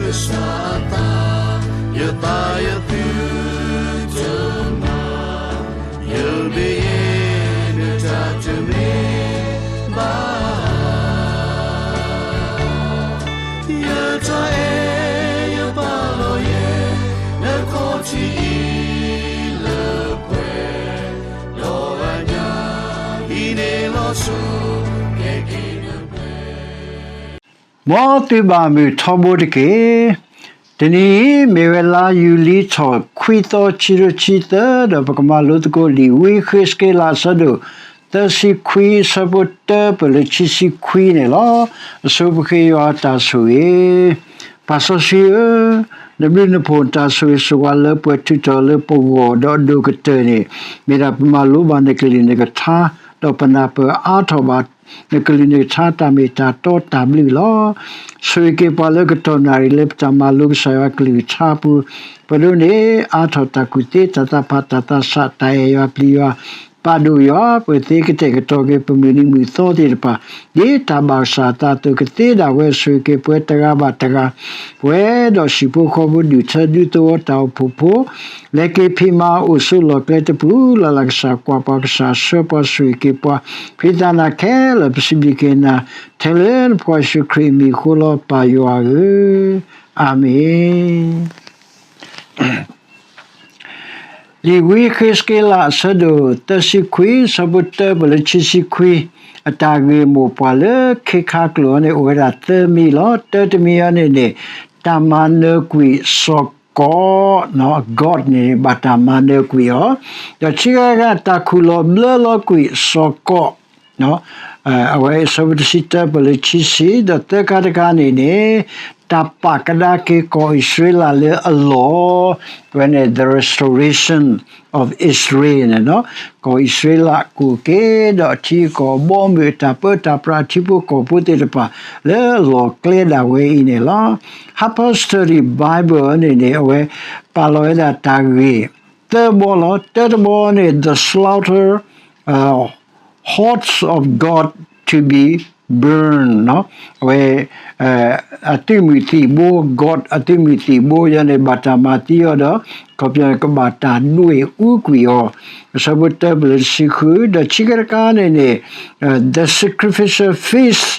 ကစၢ်အသး, ယသးယသုတမၤ, ယမ့ၢ်ယဲနတၢ်တမ့ၢ် ဘၣ်, ယတၢ်အဲၣ်ယပာ်လီၤယဲ နခီၣ်ထံးအံၤလၢပှဲၤ, ဒီးအညၣ်အံၤန့ၣ်လီၤဆိ ကဲက့ၤနပှဲၤ မ်သုဘၣ်မုာ်ထီဘိတက့ၢ်. တနံၤအံၤ မ့ၢ်ဝဲလါယူၤလံထီၣ်ခွံသီ ခံကထိခံဆံသၢ ဒီးပကမၤလိသကိးလံာ်ဝံဃ့းစက့လး အဆၢဒိၣ်သၢဆံခွံ အဆၢဖိတၢပၢၢ်လၢခံဆံခွံန့ၣ်လီၤ. အဆိပဃ့ယွၤတၢ်ဆိၣ်ဂ့ၤ, ပၢ်စီဆှံဧၢ, နဘျုးနဖှိၣ်နတၢ်ဆိၣ်ဂ့ၤဆိၣ်ဝါလၢပှဲၤထုးထီၣ်လၢပဂီၢ် ဒီးအဒိၣ်ကတၢၢ်န့ၣ် မ့ၢ်ဒၣ်ပမၤလိဘၣ်နကလုၢ်နကထါ, ဒီးပနၢ်ပၢၢ်အါထီၣ်ဘၣ် နကလုၢ်နကထါတၢ်မ့ၢ်တၢ်တီတၢ်ဘျုးလီၤ. ဆိၣ်ဂ့ၤက့ၤပှၤလၢကတီၢ်နၣ်ရံၣ်လၢပတၢ်မၤလိကစၢ်ယွၤကလုၢ်ကထါပူၤ, ပဒိးန့ၢ်အါထီၣ်တၢ်ကူၣ်သ့ တၢ်သးဖး တၢ်သးဆး တၢ်အဲၣ်ယွၤပျံၤယွၤ ပာ်ဒိၣ်ယွၤ ပကသ့ကတဲာ်ကတီၤက့ၤပမုၢ်နံၤမုၢ်သီသ့ၣ်တဖၣ် ဒ်တၢ်ဘၣ်ကစၢ်အသးအသိး ကသ့ဒၣ်ဝဲ ဆိၣ်ဂ့ၤက့ၤပှၤတဂၤဘၣ်တဂၤ, ပဝဲဒီးဟံၣ်ဖိဃီဖိ ဒူၣ်ထၢဒူသဝီ တၢ်အိၣ်ဖှိၣ်ဖိ လဲၤက့ၤဖံးမၤအိၣ်ဆိးလီၢ်ကျဲတပူၤလၢ်လၢ် ကစၢ်ကွၢ်ပှၤ ကစၢ်ဆှၢပှၤ ဆိၣ်ဂ့ၤက့ၤပှၤ ဖံးသးနၤခဲလၢာ် ပစံးဘျုးက့ၤနၤ ထဲလၢနဖိယ့ၣ်ၡူးခရံာ်အမံၤအဃိလီၤ ပၢ်ယွၤဧၢ, အၤမ့ၣ်. လံာ်ဝံဃ့းစက့လး အဆၢဒိၣ်သၢဆံခွံ အဆၢဖိတၢပၢၢ်လၢခံဆံခွံ, အတၢ်ဂ့ၢ်မိၢ်ပှၢ်လၢခ့ခါကျိာ်အံၤန့ၣ် အိၣ်ဝဲဒၣ်သၢမံၤလီၤ. တၢတမံၤအံၤန့ၣ်န့ၣ် တၢ်မၤနၢၤကွံာ်စီၤကီး, God န့ၣ် ဘၣ်တၢ်မၤနၢၤကွံာ်အီၤ, ဒီးခံခါတခါ တၢ်ခူၣ်လီၤဘျၢလီၤကွံာ်စီၤကီး အဝဲအဆၢဖိတဆံတၢပၢၢ်လၢခံဆံ, ဒီးသၢခါတခါန့ၣ်န့ၣ် တၢ်ပာ်ကဒါက့ၤကီၢ်အံၣ်စရ့လးလၢအလီၢ်, အဝဲန့ၣ် the restoration of Israel န့ၣ်လီၤ. ကီၢ်အံၣ်စရ့လးကအိၣ်က့ၤဒီး အထံအကီၢ်အဘီအမုၢ် အတၢ်ပၢတၢ်ပြး အထံဖိကီၢ်ဖိသ့ၣ်တဖၣ် လၢအလီၢ်ကျဲဒၣ်ဝဲအံၤန့ၣ်လီၤ. Harper's Study Bible န့ၣ်န့ၣ် အဝဲပာ်လီၤဝဲဒၣ်တၢ်ဂ့ၢ် သၢဘီလီၤ. တၢတဘီန့ၣ် the slaughter hordes of God to be burned အဝဲ အသုးမုၢ်သံၣ်ဘိ God အသုးမုၢ်သံၣ်ဘိယဲန့ၣ် ဘၣ်တၢ်မၤသံအီၤဒီး အခီပညီန့ၣ် ကဘၣ်တၢ်ဒွဲၣ်အူကွံာ်အီၤ, အဆၢဖိတၢပၢၢ်လၢတဆံဃု, ဒီးခံခါတခါန့ၣ်န့ၣ် the sacrificial feast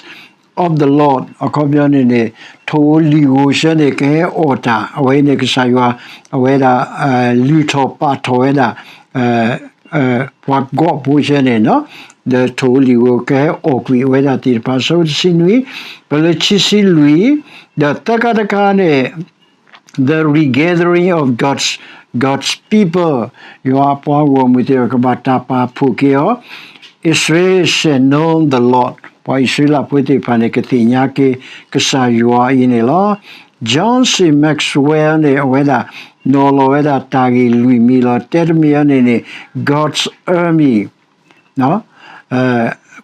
of the Lord အခီပညီန့ၣ်န့ၣ် ထိၣ်ဧိၤလံၣ်ဧိၤဆၢန့ၣ် ကဟဲအီၣ်တၢ် အဝဲန့ၣ်ကစၢ်ယွၤ အဝဲဒၣ် လုၢ်ထီၣ်ပာ်ထီၣ်ဝဲဒၣ် ပှၤကီးဖိဆၢန့ၣ် ဒီးထိၣ်ဧိၤလံၣ်ဧိၤ ကဟဲအီၣ်ကွံာ်အဝဲဒၣ်သ့ၣ်တဖၣ် အဆၢဖိတဆံနွံ, ပၢၢ်လၢခံဆံလွံၢ်, ဒီးသၢခါတခါန့ၣ် the regathering of God's, God's people ယွၤအပှၤဂီၢ်မုၢ်သ့ၣ်တဖၣ် ကဘၣ်တၢ်ပာ်ဖှိၣ်က့ၤအီၤ, Israel shall know the Lord ပှၤအံၣ်စရ့လးဖိသ့ၣ်တဖၣ်န့ၣ် ကသ့ၣ်ညါက့ၤကစၢ်ယွၤအံၤန့ၣ်လီၤ. John C Maxwell န့ၣ် အဝဲဒၣ် နီၤလီၤဝဲဒၣ်တၢ်ဂ့ၢ်လွံၢ်မံၤလီၤ. တၢတမံၤအံၤန့ၣ်န့ၣ် God's army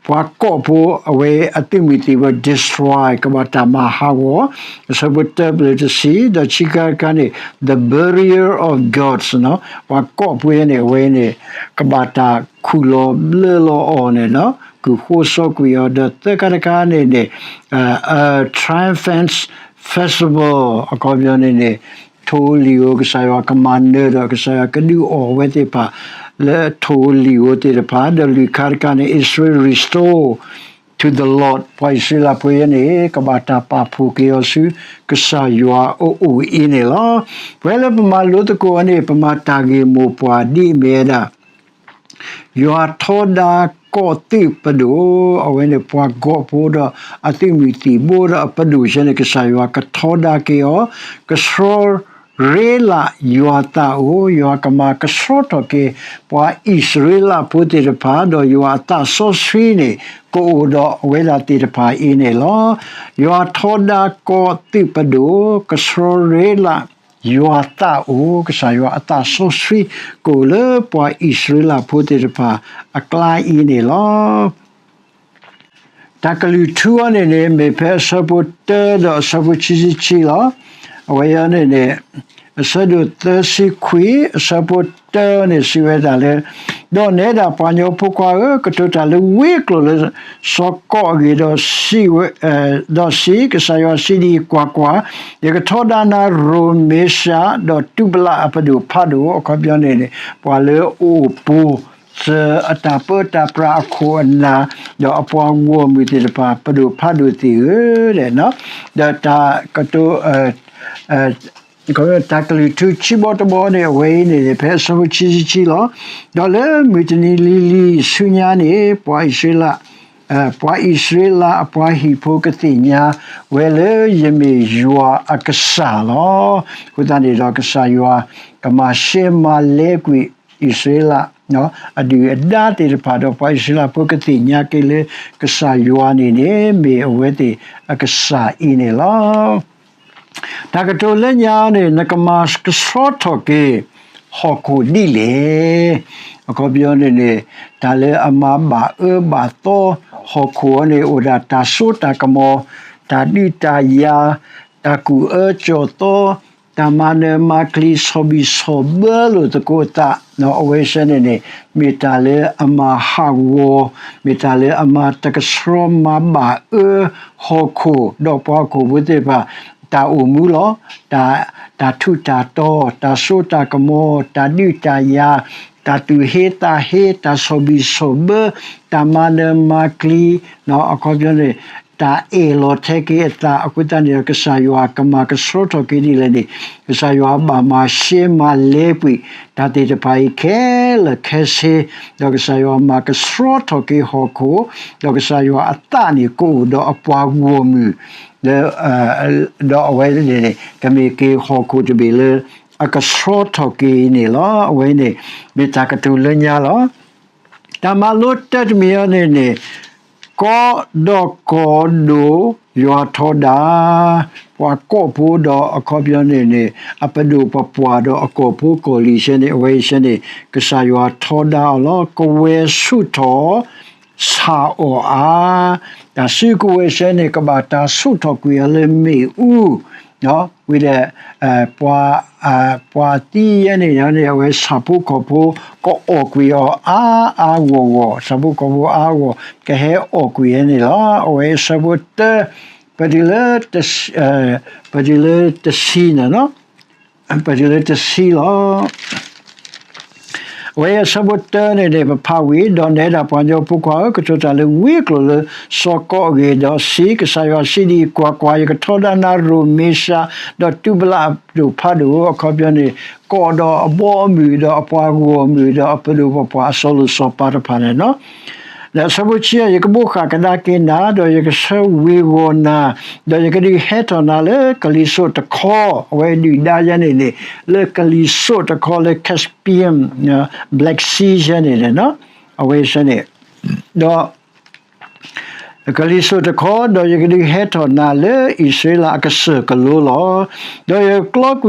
ပှၤကီးဖိ အဝဲအသုးမုၢ်သံၣ်ဘိ destroy ကဘၣ်တၢ်မၤဟးဂီၤ, အဆၢဖိတၢပၢၢ်လၢတဆံ, ဒီးခံခါတခါန့ၣ် the burial of gods ပှၤကီးဖိန့ၣ် အဝဲန့ၣ် ကဘၣ်တၢ်ခူၣ်လီၤဘျၢလီၤအီၤန့ၣ်လီၤ, ကူၣ်ဃိစီကွံာ်အီၤ, ဒီးသၢခါတခါန့ၣ်န့ၣ် a triumphant festival အခီပညီန့ၣ်န့ၣ် ထိၣ်ဧိၤလံၣ်ဧိၤ ကစၢ်ယွၤကမၤနၢၤဒီး ကစၢ်ယွၤကဒုးအီၣ်ဝဲသ့ၣ်တဖၣ် လၢထိၣ်ဧိၤလံၣ်ဧိၤသ့ၣ်တဖၣ်, ဒီးလွံၢ်ခါတခါန့ၣ် Israel restore to the Lord ပှၤအံၣ်စရ့လးဖိယဲန့ၣ် ကဘၣ်တၢ်ပာ်ဖှိၣ်က့ၤအီၤဆူ ကစၢ်ယွၤအအိၣ်အံၤန့ၣ်လီၤ. ပဝဲလၢပမၤလိသကိးအီၤန့ၣ် ပမၤတၢ်ဂ့ၢ်မိၢ်ပှၢ်ဒ်အမ့ၢ်ဝဲဒၣ် ယွၤထီဒါကီးသုးပဒိၣ်, အဝဲန့ၣ်ပှၤကီးဖိဒီးအသုးမုၢ်သံၣ်ဘိဒီးအပဒိၣ်ဆၢန့ၣ် ကစၢ်ယွၤကထီဒါက့ၤအီၤ, ကဆှီရ့လးယွၤသးအိၣ်, ယွၤကမၤကဆှီထီၣ်က့ၤ ပှၤအံၣ်စရ့လးဖိသ့ၣ်တဖၣ်, ဒီးယွၤအသးစီဆှံန့ၣ် ကအိၣ်ဒီးအဝဲဒၣ်သ့ၣ်တဖၣ်အံၤန့ၣ်လီၤ. ယွၤထီဒါကီးသုးပဒိၣ်, ကဆှီရ့လး ယွၤသးအိၣ်, ကစၢ်ယွၤအသးစီဆှံ ကအိၣ်လၢပှၤအံၣ်စရ့လးဖိသ့ၣ်တဖၣ်အကျါအံၤန့ၣ်လီၤ. တၢ်ကလုၢ်ထူအီၤန့ၣ်န့ၣ် မ့ၢ်ဖဲအဆၢဖိတၢဒီးအဆၢဖိခံဆံခံလီၤ. အဝဲအံၤန့ၣ်န့ၣ် အဆၢဒိၣ်သၢဆံခွံ အဆၢဖိတၢန့ၣ်စံးဝဲဒၣ်လၢ, ဒီးနဲဒၣ်ပှၤကညီဖိခွါဧၢ, ကတိၤတၢ်လၢဝံကျိၤလၢစီၤကီးအဂ့ၢ်ဒီး, ဒီးစံး, ကစၢ်ယွၤစံးဒ်အံၤ, ကွၢ်ကွၢ်, ယကထီဒါနၤရိၣ် မ့ၤၡး ဒီးတူဘလးအပဒိၣ်ဖးဒိၣ်, အခီပညီန့ၣ်န့ၣ် ပှၤလၢအအိၣ်ပိာ် စၢၤအတၢ်ပၢတၢ်ပြးအခိၣ်အနၢ်, ဒီးအပှၤဂီၢ်မုၢ်သ့ၣ်တဖၣ် ပဒိၣ်ဖးဒိၣ်သ့ၣ်ဧၢ, ဒီးတၢ်ကတိၤ တၢ်ကလုၢ်ထူခံဘီတဘီန့ၣ် အဝဲအံၤန့ၣ် ဖဲအဆၢဖိခံဆံခံလီၤ. ဒီးလၢမုၢ်တနံၤလံၤလံၤဆူညါန့ၣ် ပှၤအံၣ်စရ့လး, ပှၤအံၣ်စရ့လးအပှၤဟံၣ်ဖိကသ့ၣ်ညါဝဲလၢယမ့ၢ်ယွၤအကစၢ်လီၤ. အဃိသတးန့ၣ်ဒီး ကစၢ်ယွၤကမၤရှဲမၤလဲကွံာ်အံၣ်စရ့လး အဒုၣ်အဒါသ့ၣ်တဖၣ်ဒီး ပှၤအံၣ်စရ့လးဖိကသ့ၣ်ညါက့ၤလၢ ကစၢ်ယွၤန့ၣ်န့ၣ် မ့ၢ်အဝဲသ့ၣ်အကစၢ်အံၤန့ၣ်လီၤ. တၢ်ကတိၤလၢညါန့ၣ် နကမၤကဆှီထီၣ်က့ၤဟီၣ်ခိၣ်ဒ်လဲၣ်. အခီပညီန့ၣ်န့ၣ် တၢ်လၢအမၤဘၣ်အၢဘၣ်သီဟီၣ်ခိၣ်အံၤန့ၣ် အိၣ်ဒၣ်တၢ်စိတၢ်ကမီၤ, တၢ်ဒုးတၢ်ယၤ, တၢ်ကူၣ်အၢကၠီၣ်သီ, တၢ်မၤနၢၤမၤကျံၤ ဆီၣ်ဘံၣ်ဆီၣ်ဘၢလိာ်သကိးအသး, အဝဲဆၢန့ၣ်န့ၣ် မ့ၢ်တၢ်လၢအမၤဟးဂီၤ, မ့ၢ်တၢ်လၢအမၤတကဆှီမၤဘၣ်အၢဟီၣ်ခိၣ် ဒီးပှၤဟီၣ်ခိၣ်ဖိသ့ၣ်တဖၣ် တၢ်အိၣ်မူလီၤ. တၢ်, တၢ်ထူးတၢ်တီၤ, တၢ်စိတၢ်ကမီၤ, တၢ်ဒုးတၢ်ယၤ, တၢ်သူၣ်ဟ့သးဟ့, တၢ်ဆီၣ်ဘံၣ်ဆီၣ်ဘၢ, တၢ်မၤနၢၤမၤကျံၤ, အခီပညီန့ၣ် တၢ်အဲၣ်လီၤထဲက့ၤအသး အဃိသတးန့ၣ်ဒီး ကစၢ်ယွၤကမၤကဆှီထီၣ်က့ၤဒ်လဲၣ်န့ၣ် ကစၢ်ယွၤဘၣ်မၤရှဲမၤလဲကွံာ် တၢ်သ့ၣ်တဖၣ်အံၤခဲလၢာ်ခဲဆ့, ဒီးကစၢ်ယွၤမၤကဆှီထီၣ်က့ၤဟီၣ်ခိၣ်, ဒီးကစၢ်ယွၤအသးန့ၣ်ကအိၣ်ဒီးအပှၤဂီၢ်မုၢ် ဒီးအဝဲန့ၣ်န့ၣ် ကမ့ၢ်က့ၤဟီၣ်ခိၣ်တဘ့ၣ်လၢအကဆှီထီၣ်က့ၤန့ၣ်လီၤ. အဝဲန့ၣ် မ့ၢ်တၢ်ကတိၤလၢညါလီၤ. တၢ်မၤလိတၢ်တမံၤအံၤန့ၣ်န့ၣ် ကီးဒီးကီၢ်ဒိၣ်ယွၤထီဒါ, ပှၤကီၢ်ဖိဒီးအခီပညီန့ၣ်န့ၣ် အပဒိၣ်ပပှၢ်ဒီးအကီၢ်ဖိကီၢ်လံၤဆၢန့ၣ် အဝဲအံၤဆၢန့ၣ် ကစၢ်ယွၤထီဒါအီၤလီၤ. ကဝဲၤဆူၣ်ထီၣ် ဆၣ်အီၣ်အါ, တၢ်စုကဝဲၤဆၢန့ၣ် ကဘၣ်တၢ်ဆူၣ်ထီၣ်ကွံာ်အီၤလၢမ့ၣ်အူ, ဝံၤဒီး ပှၤ, ပှၤသံယဲန့ၣ်န့ၣ် အဝဲဆၣ်ဖိကီၢ်ဖိ ကအီၣ်ကွံာ်အီၤအါအါဂီၢ်ဂီၢ်, ဆၣ်ဖိကီၢ်ဖိအါအါဂီၢ် ကဟဲအီၣ်ကွံာ်ယဲန့ၣ်လီၤ. အဝဲအဆၢဖိတၢ, ပတုၤလၢ, ပတုၤလၢတဆံန့ၣ်, ပတုၤလၢတဆံလီၤ. အဝဲအဆၢဖိတၢန့ၣ်န့ၣ် ပဖးဝံၤ, ဒီးနဲဒၣ်ပှၤကညီဖိခွါဧၢ, ကတိၤတၢ်လၢဝံကျိၤလၢစီၤကီးအဂ့ၢ်, ဒီးစံး, ကစၢ်ယွၤစံးဒ်အံၤ, ကွၢ်ကွၢ်, ယကထီဒါနၤရိၣ်မ့ၤၡး, ဒီးတူဘလးအပဒိၣ်ဖးဒိၣ်, အခီပညီန့ၣ် ကီးဒီးအဘီအမုၢ်, ဒီးအပှၤဂီၢ်မုၢ်, ဒီးအပဒိၣ်ပပှၢ်အစီၤလိၣ်စီၤပၤတဖၣ်န့ၣ်လီၤ. ဒီးအဆၢဖိဆံ, ယကဘိးဃၣ်ကဒါက့ၤနၤ, ဒီးယကဆၢဝ့ၤဂီၤနၤ, ဒီးယကဒုးဟဲထီၣ်နၤလၢကလံၤစိးတခီ, အဝဲဒုၣ်ဒါယဲန့ၣ်န့ၣ် လၢကလံၤစိးတခီလၢ Caspian, Black Sea ယဲန့ၣ်န့ၣ်, အဝဲဆၢန့ၣ်, ဒီး ကလံၤစိးတခီ, ဒီးယကဒုးဟဲထီၣ်နၤလၢအံၣ်စရ့လးအကစၢၢ်ကလိလီၤ. ဒီးယကကျီကွံာ်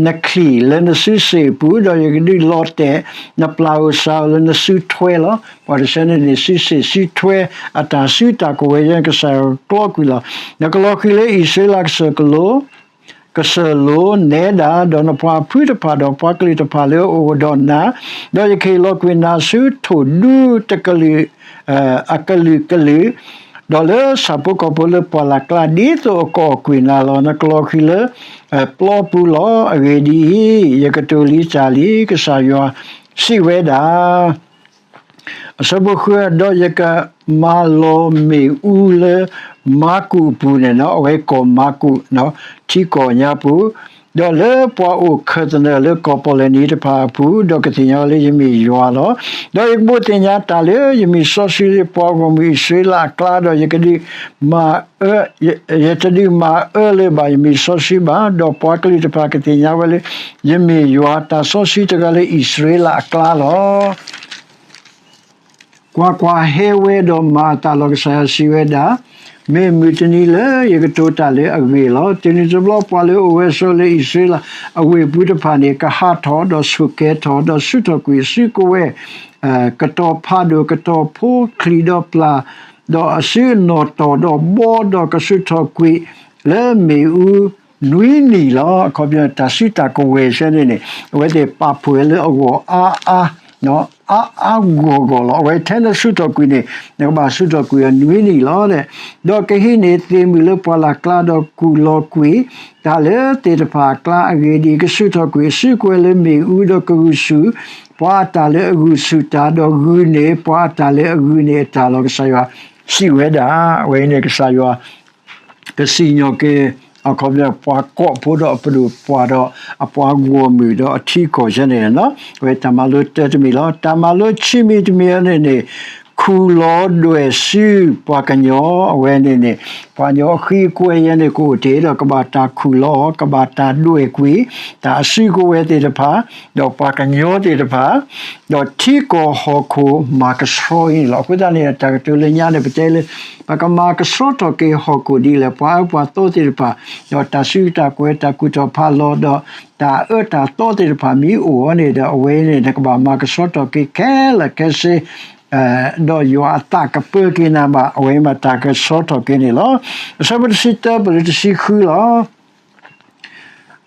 နချံၣ်လၢနစုစ့ၣ်အပူၤ, ဒီးယကဒုးလီၤတဲာ်နပျၢ်ဧိၤစှၤဧိၤလၢနစုထွဲလီၤ. ပှၤတဆၢန့ၣ်န့ၣ် စုစ့ၣ်စုထွဲ အတၢ်စုတၢ်ကဝဲၤယဲန့ၣ် ကစၢ်ယွၤကကျီကွံာ်လီၤ. နကလီၤဃံၤလၢအံၣ်စရ့လးကစၢၢ်ကလိ ကစၢၢ်လိၤနဲဒၣ်, ဒီးနပှၤဖုတဖၣ်ဒီးပှၤကလုာ်တဖၣ်လၢအအိၣ်ဒီးနၤ, ဒီးယကဟ့ၣ်လီၤကွံာ်နၤဆူထိၣ်ဒူတကလုာ်, အကလုာ်ကလုာ်, ဒီးလၢဆၣ်ဖိကီၢ်ဖိလၢပှၢ်လၢ်ကျါ ဒ်သိးအကအီၣ်ကွံာ်နၤလီၤ. နကလီၤဃံၤလၢပျီပူၤလီၤ. အဂ့ၢ်ဒ်အံၤ, ယကတိၤလံတၢ်လံ, ကစၢ်ယွၤစံးဝဲဒၣ် အဆၢဖိဃု, ဒီးယကမၤလီၤမ့ၣ်အူလၢမၤကူးအပူၤန့ၣ်လီၤ. အဝဲကီၢ်မၤကူး, ထံကီၢ်ညါပူၤ, ဒီးလၢပှၤအိၣ်ခၢၣ်သနၢၣ်လၢကီၢ်ပီၣ်လဲၣ်နံၤတဖၣ်အပူၤ, ဒီးကသ့ၣ်ညါဝဲလၢယမ့ၢ်ယွၤလီၤ. ဒီးယကဘိးသ့ၣ်ညါတၢ်လၢယမံၤစီဆှံလၢပှၤဂီၢ်မုၢ်အံၣ်စရ့လးအကျါ, ဒီးယကဒုးမၤအၢ, ယတဒုးမၤအၢလၢၤဘၣ်ယမံၤစီဆှံဘၣ်, ဒီးပှၤကလုာ်တဖၣ်ကသ့ၣ်ညါဝဲလၢ ယမ့ၢ်ယွၤတၢ်စီဆှံတဂၤလၢအံၣ်စရ့လးအကျါလီၤ. ကွၢ်ကွၢ်, ဟဲဝဲဒီးမၤအသးလီၤ. ကစၢ်ယွၤစံးဝဲဒၣ်, မ့ၢ်မုၢ်တနံၤလၢယကတိၤတၢ်လၢအဂ့ၢ်လီၤ. တနံၤတဘျီ ပှၤလၢအအိၣ်ဝဲဆိးလၢအံၣ်စရ့လးအဝ့ၢ်ပူၤတဖၣ်န့ၣ် ကဟးထီၣ်ဒီးဆိၣ်ကဲၤထီၣ်, ဒီးဆူးထီၣ်ကွံာ်အစုကဝဲၤ, ကတီၤဖးဒိၣ်, ကတီၤဖိချံၣ်ဒီးပျၢ်, ဒီးအစုအနီၣ်တီၢ်ဒီးဘီ, ဒီးကဆူးထီၣ်ကွံာ်လၢမ့ၣ်အူ နွံနံၣ်လီၤ. အခီပညီ တၢ်စုတၢ်ကဝဲၤဆၢန့ၣ်န့ၣ် အဝဲသ့ၣ်ပာ်ဖှိၣ်ဝဲလၢအဂီၢ်အါအါ အါအါဂီၢ်ဂီၢ်လီၤ. အဝဲထဲနစုၣ်ထီၣ်ကွံာ်န့ၣ် နကဘၣ်စုၣ်ထီၣ်ကွံာ်အီၤနွံနံၣ်လီၤ. ဒီးကဟံးန့ၢ်သ့ၣ်မုၢ်လၢပှၢ်လၢ်ကျါ ဒီးကူၣ်လီၤကွံာ် တၢ်လၢသ့ၣ်တဖၣ်အကျါအဂ့ၢ်ဒ်အံၤ, ကစုၣ်ထီၣ်ကွံာ်အစုကဝဲၤလၢမ့ၣ်အူ, ဒီးကဂုာ်ဆူၣ်ပှၤအတၢ်လၢအဂုာ်ဆူၣ်တၢ်, ဒီးဂုာ်န့ၢ်ပှၤအတၢ်လၢအဂုာ်န့ၢ်အတၢ်လီၤ. ကစၢ်ယွၤစံးဝဲဒၣ်, အဝဲအံၤန့ၣ် ကစၢ်ယွၤ ကစံၣ်ညီၣ်က့ၤ အခီပညီ ပှၤကိးဖိဒီးအပဒိၣ်ပှၢ်ဒီးအပှၤဂီၢ်မုၢ်ဒီးအထံအကီၢ်ယဲန့ၣ်လီၤ. အဝဲတၢ်မၤလိတၢတမံၤလီၤ. တၢ်မၤလိခံမံၤတမံၤန့ၣ်န့ၣ် ခူၣ်လီၤဒွဲၣ်စုပှၤကညီ အဝဲန့ၣ်န့ၣ် ပှၤကညီအဃံအကွဲယဲန့ၣ် ကအိၣ်တ့ၢ်ဒီးကဘၣ်တၢ်ခူၣ်လီၤအီၤ, ကဘၣ်တၢ်ဒွဲၣ်ကွံာ် တၢ်အစုကဝဲၤသ့ၣ်တဖၣ် ဒီးပှၤကညီသ့ၣ်တဖၣ် ဒီးထံကီၢ်ဟီၣ်ခိၣ်မၤကဆှီအံၤန့ၣ်လီၤ. အဃိသတးန့ၣ် တၢ်ကတိၤလၢညါန့ၣ် ပတဲလၢ ပကမၤကဆှီထီၣ်က့ၤဟီၣ်ခိၣ်ဒ်လဲၣ်, ပှၤအၢပှၤသီသ့ၣ်တဖၣ် ဒီးတၢ်စုတၢ်ကဝဲၤ တၢ်ကူၣ်ထီၣ်ဖးလီၤ ဒီးတၢ်အၢတၢ်သီသ့ၣ်တဖၣ်မ့ၢ်အိၣ်အီၤန့ၣ်ဒီး အဝဲန့ၣ် နကဘၣ်မၤကဆှီထီၣ်က့ၤခဲလၢာ်ခဲဆ့ ဒီးယွၤအသးကပၢက့ၤနၤဘၣ်, အဝဲမ့ၢ်တၢ်ကဆှီထီၣ်က့ၤန့ၣ်လီၤ. အဆၢဖိတဆံတၢ ပလၢတဆံဃုလီၤ.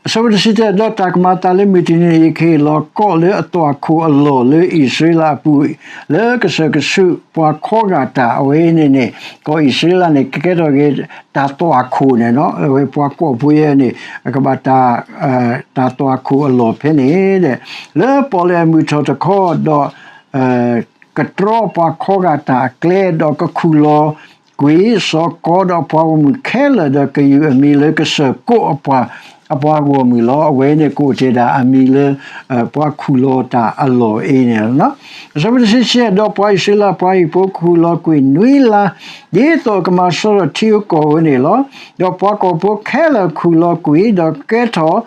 အဆၢဖိတဆံတၢ ဒီးတၢ်ကမၤအသးလၢမုၢ်တနံၤန့ၣ် ယကဟ့ၣ်လီၤကီးလၢအသွၣ်ခိၣ်အလီၢ်လၢအံၣ်စရ့လးအပူၤ လၢကစၢၢ်ကဆူးပှၤခီဂာ်တၢ် အဝဲန့ၣ်န့ၣ် ကီၢ်အံၣ်စရ့လးန့ၣ် ကကဲထီၣ်က့ၤတၢ်သွၣ်ခိၣ်န့ၣ်လီၤ. အဝဲပှၤကိးဖိယဲန့ၣ် ကဘၣ်တၢ် တၢ်သွၣ်ခိၣ်အလီၢ်ဖဲန့ၣ်ဒီး လၢပီၣ်လဲၣ်အမုၢ်ထီၣ်တခီ ဒီး ကတြီပှၤခီဂာ်တၢ်အကျဲ ဒီးကခူၣ်လီၤကွံာ်စီၤကီဒီးအပှၤဂီၢ်မုၢ်ခဲလၢာ် ဒီးကယုၢ်အမံၤလၢကစၢၢ်ကိးအပှၤ အပှၤဂီၢ်မုၢ်လီၤ. အဝဲန့ၣ်ကအိၣ်တ့ၢ်ဒၣ်အမံၤလၢ ပှၤခူၣ်လီၤတၢ်အလီၢ်အံၤန့ၣ်လီၤ. အဆၢဖိတဆံခံ ဒီးပှၤအံၣ်စရ့လးပှၤဟံၣ်ဖိခူၣ်လီၤကွံာ်နွံလါ ဒ်သိးကမၤဆှီထီၣ်ထံဧိၤကီၢ်ဧိၤန့ၣ်လီၤ. ဒီးပှၤကိးဖိခဲလၢာ်ခူၣ်လီၤကွံာ် ဒီးကဲထီၣ်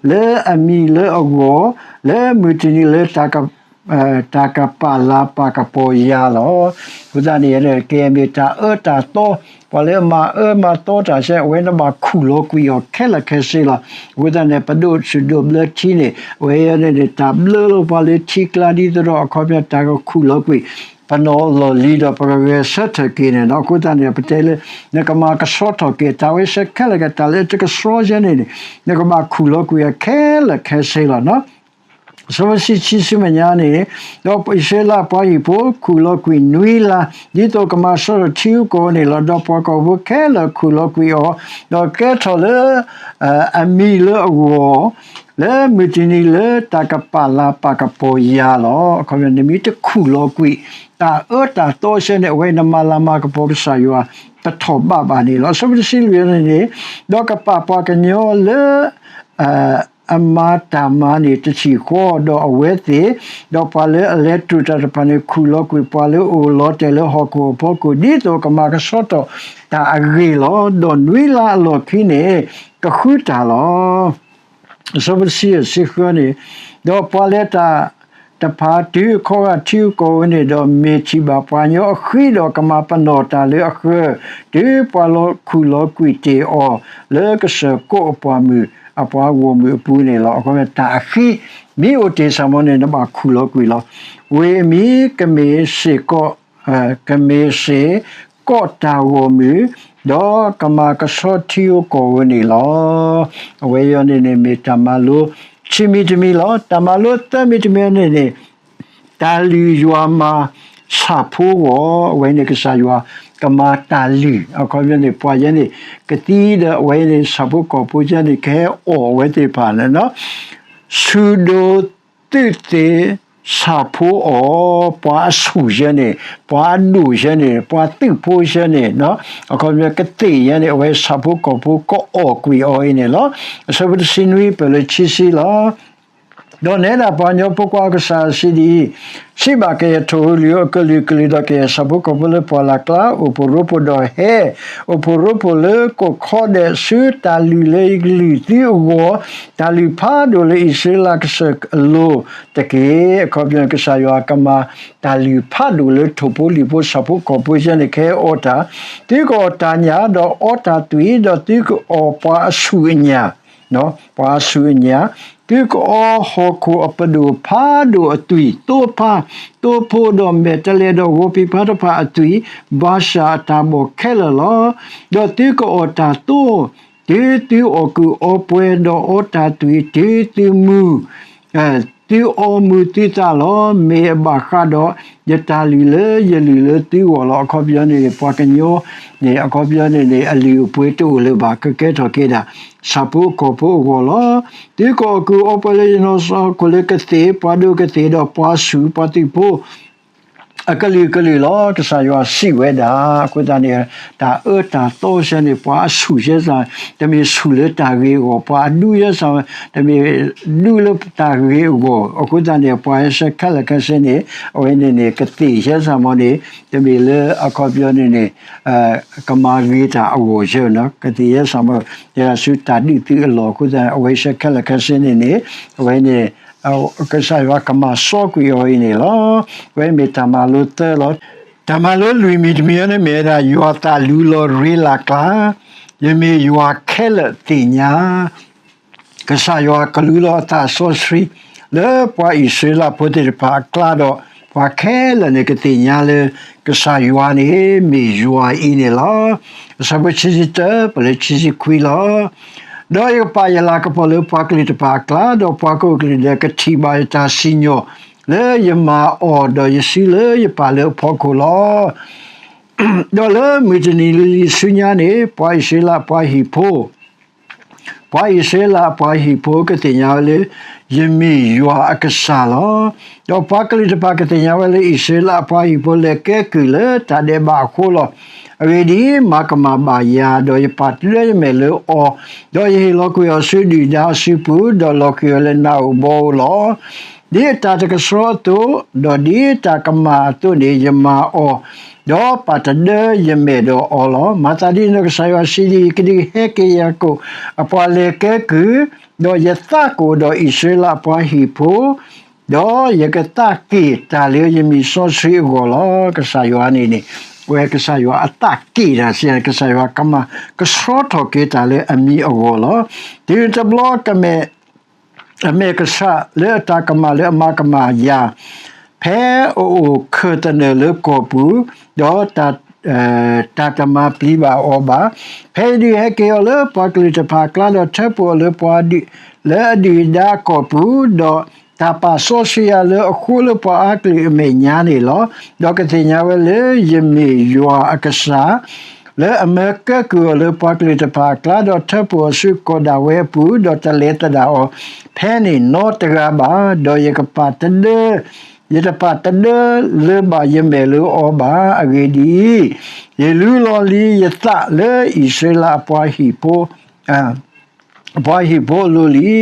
လၢအမံၤလၢအဂီၢ် လၢမုၢ်တနံၤလၢ တၢ်ကပာ်လၤပာ်ကပီၤယၤလီၤ. အဃိသတးန့ၣ် ကဲမ့ၢ်တၢ်အၢတၢ်သီ ပှၤလၢအမၤအၢမၤသီတၢ်စဲ အဝဲနဘၣ်ခူၣ်လီၤကွံာ်အီၤခဲလၢာ်ခဲဆ့လီၤ. အဃိသတးန့ၣ် ပဒိၣ်ဆူၣ်ဒိၣ်ဘျၢထံန့ၣ် အဝဲန့ၣ်န့ၣ် တၢ်ဘျၢလီၤပှၤလၢထံကျါဒ်သိးဒီး အခီပညီတၢ်ကခူၣ်လီၤကွံာ် ပနီၢ်လီၢ်လံၤဒီးပကဂဲၤဆၢထၢၣ်က့ၤန့ၣ်လီၤ. အဃိသတးန့ၣ် ပတဲလၢ နကမၤကဆှီထီၣ်က့ၤ တၢ်ဝဲဆၢခဲလၢာ်ကဲ တၢ်လၢတကဆှီယဲန့ၣ်န့ၣ် နကဘၣ်ခူၣ်လီၤကွံာ်အီၤခဲလၢာ်ခဲဆ့လီၤ. အဆၢဖိတဆံခံဆူမဲာ်ညါန့ၣ် ဒီးအံၣ်စရ့လးပှၤဟံၣ်ဖိခူၣ်လီၤကွံာ်နွံလါ ဒ်သိးကမၤဆှီထီၣ်ထံဧိၤကီၢ်ဧိၤန့ၣ်လီၤ. ဒီးပှၤကိးဖိခဲလၢာ်ခူၣ်လီၤကွံာ်အီၤ ဒီးကဲထီၣ်လၢ အမံၤလၢအဂီၢ် လၢမုၢ်တနံၤလၢတၢ်ကပာ်လၤပာ်ကပီၤယၤလီၤ. အခီပညီ နမ့ၢ်တခူၣ်လီၤကွံာ် တၢ်အၢတၢ်သီစဲန့ၣ် အဝဲနမၤလၤမၤကပီၤကစၢ်ယွၤ ပထီၣ်ဘးဘၣ်န့ၣ်လီၤ. အဆၢဖိတဆံလွံၢ်န့ၣ်န့ၣ် ဒီးကပာ်ပှၤကညီလၢ အမၤတၢ်မၤန့ၣ်တထံၣ်ဃီ ဒီးအဝဲသ့ၣ် ဒီးပှၤလၢအလဲၤတြူာ်တၢ်တဖၣ်န့ၣ် ခူၣ်လီၤကွံာ်ပှၤလၢအအိၣ်လီၤတဲာ်လၢဟီၣ်ခိၣ်အဖီခိၣ် ဒ်သိးကမၤကဆှီထီၣ်တၢ်အဂ့ၢ်လီၤ. ဒီးနွံလါအလီၢ်ခံန့ၣ် ကဃုတၢ်လီၤ. အဆၢဖိတဆံယဲၢ်ဆံဃုန့ၣ် ဒီးပှၤလဲၤတၢ်တဖၣ်တုၤအခီဂာ်ထံဧိၤကီၢ်ဧိၤန့ၣ်ဒီး မ့ၢ်ထံၣ်ဘၣ်ပှၤကညီအဃံဒီး ကမၤပနီၣ်တၢ်လၢအဃၢၤ တုၤပှၤလီၤခူၣ်လီၤကွံာ်တ့ၢ်အီၤ လၢကစၢၢ်ကိးအပှၤမုၢ် အပှၤဂီၢ်မုၢ်အပူၤန့ၣ်လီၤ. အခီပညီ တၢ်အဃံ မ့ၢ်အိၣ်တ့ၢ်စ့ၢ်မီၤန့ၣ် နဘၣ်ခူၣ်လီၤကွံာ်လီၤ. ဝ့ၢ်အမံၤကမ့ၢ်စ့ၢ်ကီး ကမ့ၢ်စ့ၢ်ကီးတၢ်ဂီၢ်မုၢ် ဒီးကမၤကဆှီထံဧိၤကီၢ်ဧိၤန့ၣ်လီၤ. အဝဲအံၤန့ၣ်န့ၣ် မ့ၢ်တၢ်မၤလိခံမံၤတမံၤလီၤ. တၢ်မၤလိသၢမံၤတမံၤန့ၣ်န့ၣ် တၢ်လုၢ်ယွၤမၤဆၣ်ဖိဂီၢ် အဝဲန့ၣ်ကစၢ်ယွၤကမၤတၢ်လုၢ် အခီပညီန့ၣ် ပှၤယဲန့ၣ် ကသံဒီးအဝဲန့ၣ် ဆၣ်ဖိကီၢ်ဖိယဲန့ၣ် ကဟဲအီၣ်အဝဲသ့ၣ်တဖၣ်န့ၣ် ဆူၣ်ဒိၣ်သုးသ့ၣ်ဆၣ်ဖိအီၤ ပှၤအဆူၣ်ယဲန့ၣ် ပှၤအဒိၣ်ယဲန့ၣ် ပှၤသုးဖိယဲန့ၣ် အခီပညီကသ့ၣ်ယဲန့ၣ် အဝဲဆၣ်ဖိကီၢ်ဖိကအီၣ်ကွံာ်အီၤအံၤန့ၣ်လီၤ. အဆၢဖိတဆံနွံ ပၢၢ်လၢခံဆံလီၤ. ဒီးနဲဒၣ်ပှၤကညီဖိခွါအကစၢ်စံးဒ်အံၤ, စံးဘၣ်ကယဲၢ်ထိၣ်ဧိၤလုၢ်ဧိၤ အကလုာ်ကလုာ် ဒီးကယဲၢ်ဆၣ်ဖိကီၢ်ဖိလၢပှၢ်လၢ်ကျါ အိၣ်ဖှိၣ်ရိဖှိၣ်ဒီးဟဲ အိၣ်ဖှိၣ်ရိဖှိၣ်လၢကိးခီဒဲး ဆူတၢ်လုၢ်လၢယကလုၢ်သုအဂီၢ်, တၢ်လုၢ်ဖးဒိၣ်လၢအံၣ်စရ့လးကစၢၢ်အလိၤတက့ၢ်. အခီပညီ ကစၢ်ယွၤကမၤတၢ်လုၢ်ဖးဒိၣ်လၢထိၣ်ဖိလံၣ်ဖိဆၣ်ဖိကီၢ်ဖိယဲန့ၣ် ကဟဲအီၣ်တၢ်, သုကအီၣ်တၢ်ညၣ် ဒီးအီတၢ်သွံၣ်, ဒီးသုကအီၣ်ပှၤအဆူၣ်အညၣ် ပှၤအဆူၣ်အညၣ်, သုကအီဟီၣ်ခိၣ်အပဒိၣ်ဖးဒိၣ်အသွံၣ်, သိဖါ, သိဖိဒီးမဲာ်တဲးလဲးဒီးဂီၤဖံးဖါတဖၣ်အသွံၣ်, ဘၤၡၣ်အတၢ်ဘီၣ်ခဲလၢာ်လီၤ. ဒီးသုကအီၣ်တၢ်သိ, တုၤသုအီၣ်ကုၢ်အီပှဲၤဒီးအီတၢ်သွံၣ်, တုၤသုမုာ်, သုအီမုာ်သုသးလီၤ. မ့ၢ်အဘၣ်ဃးဒီး ယတၢ်လုၢ်လၢယလုၢ်လၢသုဂီၢ်လီၤ. အခီပညီန့ၣ်န့ၣ် ပှၤကညီန့ၣ် အခီပညီန့ၣ်န့ၣ် အလုၢ်အပှ့ၤတအိၣ်လၢၤဘၣ်, ကကဲထီၣ်က့ၤဒၣ် ဆၣ်ဖိကီၢ်ဖိအဂီၢ်လီၤ. သုကအီၣ်ကုၢ်အီပှဲၤလၢယနီၢ်ကစၢ်အခိၣ်လၢကသ့ၣ်, ပှၤဒိၣ်ကသ့ၣ်ဒီးပှၤဆူၣ်ပှၤသုးဖိ အကလုာ်ကလုာ်လီၤ, ကစၢ်ယွၤစံးဝဲဒၣ်. အဃိသတးန့ၣ် တၢ်အၢတၢ်သီဆၢန့ၣ် ပှၤအဆူၣ်ဆဲစၢ် တမ့ၢ်ဆူၣ်လၢတၢ်ဂ့ၤအဂီၢ်, ပှၤအဒူဆဲစၢ် တမ့ၢ်ဒူလၢတၢ်ဂ့ၤအဂီၢ်. အဃိသတးန့ၣ် ပှၤဟဲဆၢခဲလၢာ်ခဲဆ့န့ၣ် အဝဲန့ၣ်န့ၣ် ကသ့ၣ်ဆဲစၢ်မ့ၢ်န့ၣ် တမ့ၢ်လၢအခီပညီန့ၣ်န့ၣ် ကမၤဂ့ၤတၢ်အဂီၢ်ဆၢနီၤ, ကသ့ၣ်ဆဲစၢ်မ့ၢ် တဲဒၣ်ဆူတၢ်ဒုးသုးအလီၢ်. အဃိသတး အဝဲဆၢခဲလၢာ်ခဲဆ့န့ၣ်န့ၣ် အဝဲန့ၣ် ကစၢ်ယွၤကမၤစီကွံာ်အီၤအံၤန့ၣ်လီၤ. အဝဲမ့ၢ်တၢ်မၤလိသၢလီၤ. တၢ်မၤလိလွံၢ်မံၤတမံၤအံၤန့ၣ်မ့ၢ်ဝဲဒၣ် ယွၤသးလူလီၤရ့လၢ်ကျါ, ယမ့ၢ်ယွၤခဲလၢာ်သ့ၣ်ညါ ကစၢ်ယွၤကလူလီၤအသးစီဆှံ လၢပှၤအံၣ်စရ့လးဖိသ့ၣ်တဖၣ်အကျါဒီး ပှၤခဲလၢာ်န့ၣ်ကသ့ၣ်ညါလၢ ကစၢ်ယွၤန့ၣ်မ့ၢ်ယွၤအံၤန့ၣ်လီၤ. အဆၢဖိခံဆံတၢ ပလၢခံဆံခွံလီၤ. ဒီးယကပာ်ယလၤကပီၤလၢပှၤကလုာ်တဖၣ်အကျါ, ဒီးပှၤကအိၣ်ကလုာ်ဒဲးကထံၣ်ဘၣ်ယတၢ်စံၣ်ညီၣ် လၢယမၤအီၤဒီးယစုလၢယပာ်လၢအဖီခိၣ်လီၤ. ဒီးလၢမုၢ်တနံၤလံၤဆူညါန့ၣ် ပှၤအံၣ်စရ့လးပှၤဟံၣ်ဖိ ပှၤအံၣ်စရ့လးအပှၤဟံၣ်ဖိကသ့ၣ်ညါဝဲလၢ ယမ့ၢ်ယွၤအကစၢ်လီၤ. ဒီးပှၤကလုာ်တဖၣ်ကသ့ၣ်ညါဝဲလၢ အံၣ်စရ့လးအပှၤဟံၣ်ဖိလဲၤကဲကုၢ်လၢတၢ်ဒဲးဘးအဃိလီၤ. အဂ့ၢ်ဒ်အံၤ, မၤကမၣ်ဘၣ်ယၤ, ဒီးယပာ်တဒၢယမဲာ်လၢအီၤ, ဒီးယဟ့ၣ်လီၤကွံာ်အီၤဆူဒုၣ်ဒါအစုပူၤ, ဒီးလီၤဃံၤအီၤလၢနးဧိၤဘီဧိၤလီၤ. ဒ်အတၢ်တကဆှီအသိး, ဒီးဒ်တၢ်ကမၣ်အသိးန့ၣ် ယမၤအီၤ, ဒီးပာ်တဒၢယမဲာ်ဒီးအီၤလီၤ. မၤသးဒ်န့ၣ်ဒီး ကစၢ်ယွၤစံးဒ်အံၤ, ကဒုးဟဲက့ၤယၤကိာ်အပှၤလဲၤကဲကုၢ်, ဒီးယသးကအိၣ်ဒီးအံၣ်စရ့လးအပှၤဟံၣ်ဖိ, ဒီးယကသးက့ၣ်တၢ်လၢယမံၤစီဆှံအဂီၢ်လီၤ. ကစၢ်ယွၤန့ၣ်န့ၣ် အဝဲကစၢ်ယွၤအသးက့ၣ်တၢ်စံး, ကစၢ်ယွၤကမၤကဆှီထီၣ်က့ၤတၢ်လၢအမံၤအဂီၢ်လီၤ. တုၤတဘျီကမဲာ် အမဲာ်ကဆှးလၢအတၢ်ကမၣ်လၢအမၤကမၣ်ယၤ, ဖဲအအိၣ်ခၢၣ်သနၢၣ်လၢကီၢ်ပူၤ, ဒီးတၢ် တၢ်တမၤပျံၤဘၣ်အီၤဘၣ်. ဖဲယဒုးဟဲက့ၤအီၤလၢပှၤကလုာ်တဖၣ်အကျါ, ဒီးထၢဖှိၣ်အီၤလၢပှၤဒုး လၢအဒုၣ်အဒါအကီၢ်ပူၤ, ဒီးတၢ်ပာ်စီဆှံယၤလၢအဃိလၢပှၤအါကလုာ်အမဲာ်ညါန့ၣ်လီၤ. ဒီးကသ့ၣ်ညါဝဲလၢယမ့ၢ်ယွၤအကစၢ် လၢအမၢကဲကုၢ်အီၤလၢပှၤကလုာ်တဖၣ်အကျါ, ဒီးထၢဖှိၣ်အီၤဆူကီၢ်ဒၣ်ဝဲအပူၤ, ဒီးတလဲၤသဒၣ်အီၤဖဲန့ၣ်နီတဂၤဘၣ်. ဒီးယကပာ်တဒၢ ယတပာ်တဒၢလၢၤဘၣ်ယမဲာ်လၢအီၤဘၣ်. အဂ့ၢ်ဒ်အံၤ, ယလူလီၤလံယသးလၢအံၣ်စရ့လးအပှၤဟံၣ်ဖိ ပှၤဟံၣ်ဖိအလိၤလံ,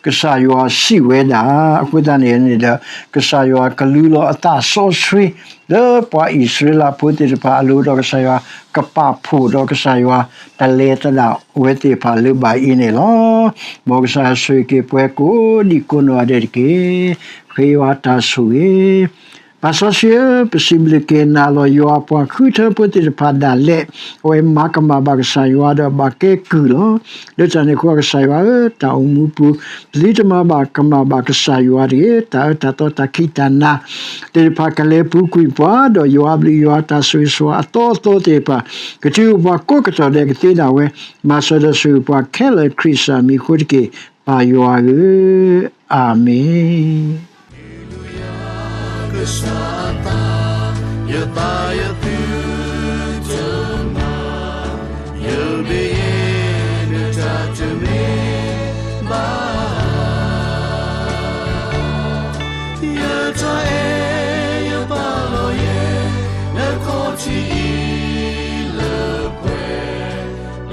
ကစၢ်ယွၤစံးဝဲဒၣ်. အဃိသတးန့ၣ်န့ၣ်ဒီး ကစၢ်ယွၤကလူလီၤအသးစီဆှံ လၢပှၤအံၣ်စရ့လးဖိသ့ၣ်တဖၣ်အလိၤ, ဒီးကစၢ်ယွၤကပာ်ဖှိၣ်, ဒီးကစၢ်ယွၤတလဲၤသဒၣ်အဝဲသ့ၣ်တဖၣ်လၢၤဘၣ်အံၤန့ၣ်လီၤ. မ်ကစၢ်ယွၤဆိၣ်ဂ့ၤက့ၤပှၤကိးဒံကိးနီၢ်ဂၤဒဲးတက့ၢ်. ဃ့ယွၤတၢ်ဆိၣ်ဂ့ၤ ပၢ်စီဆှံဧၢ, ပစံးဘျုးက့ၤနၤလီၤ. ယွၤပှၤဃုထၢဖိသ့ၣ်တဖၣ်ဒၣ်လဲာ် အဝဲမၤကမၣ်ဘၣ်ကစၢ်ယွၤဒီးဘၣ်ကဲကုၢ်လီၤ. လၢတၢ်န့ၣ်အဃိ ကစၢ်ယွၤဧၢ, တၢ်အိၣ်မူပူၤ ပျံၤတမၤဘၣ်ကမၣ်ဘၣ်ကစၢ်ယွၤတဂ့ၤ. တၢ်အၢတၢ်သီတၢ်ခံးတၢ်နၤသ့ၣ်တဖၣ်ကလဲၤပူၤကွံာ်ပှၤ, ဒီးယွၤအဘျုးယွၤတၢ်ဆိၣ်ဂ့ၤဆိၣ်ဝါအသီအသီသ့ၣ်တဖၣ် ကတုၤအိၣ်ပှၤကိးကတီၢ်ဒဲးကသ့ဒၣ်ဝဲ, မၤစၢၤဒီးဆိၣ်ဂ့ၤပှၤခဲလၢာ်ခရံာ်စၢ်မံၤအဃိတက့ၢ်. ပၢ်ယွၤဧၢ, အၤမ့ၣ်. ကစၢ်အသး, ယသးယသုတမၤ, ယမ့ၢ်ယဲ နတၢ်တမ့ၢ်ဘၣ်. ယတၢ်အဲၣ်ယပာ်လီၤယဲ နခီၣ်ထံးအံၤလၢပှဲ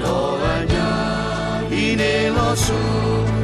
ၤ, ဒီးအညၣ်အံၤန့ၣ်လီၤဆီ